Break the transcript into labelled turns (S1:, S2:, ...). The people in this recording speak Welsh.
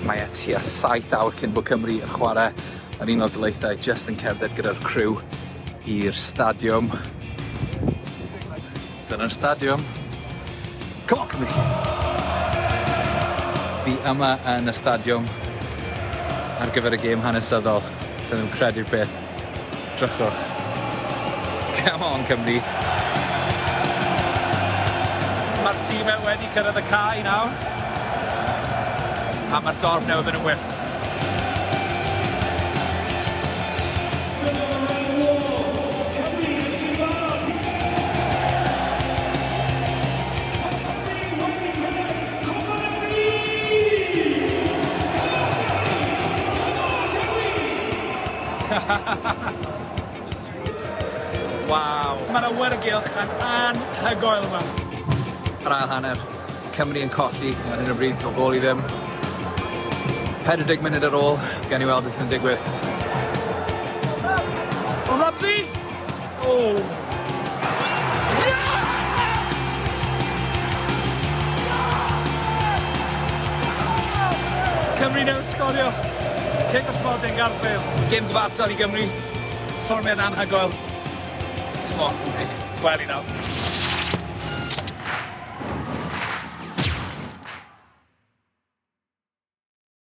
S1: Mae e tua 7 awr cyn bod Cymru yn chwarae yr Unol Daleithiau, jyst yn cerdded gyda'r criw i'r stadiwm. Dyna'r stadiwm. Come on Cymru! Fi yma yn y stadiwm ar gyfer y gêm hanesyddol. Alla ddim credu'r peth. Drychwch. Come on Cymru!
S2: Mae'r tîmau wedi cyrraedd y cae nawr. A mae'r dorf newydd fynd yn wyllt. Waw. Mae'r awyrgylch yn anhygoel yma.
S1: Yr ail hanner, Cymru yn colli ar hyn o bryd, o gôl i ddim. 40 munud ar ôl, gawn ni weld beth yn digwydd.
S2: O Ramsey! O! Cymru newydd sgorio. Cic o'r smotyn Gareth Bale. Gêm gyfartal i Gymru. Perfformiad anhygoel. Come on. Gwely nawr.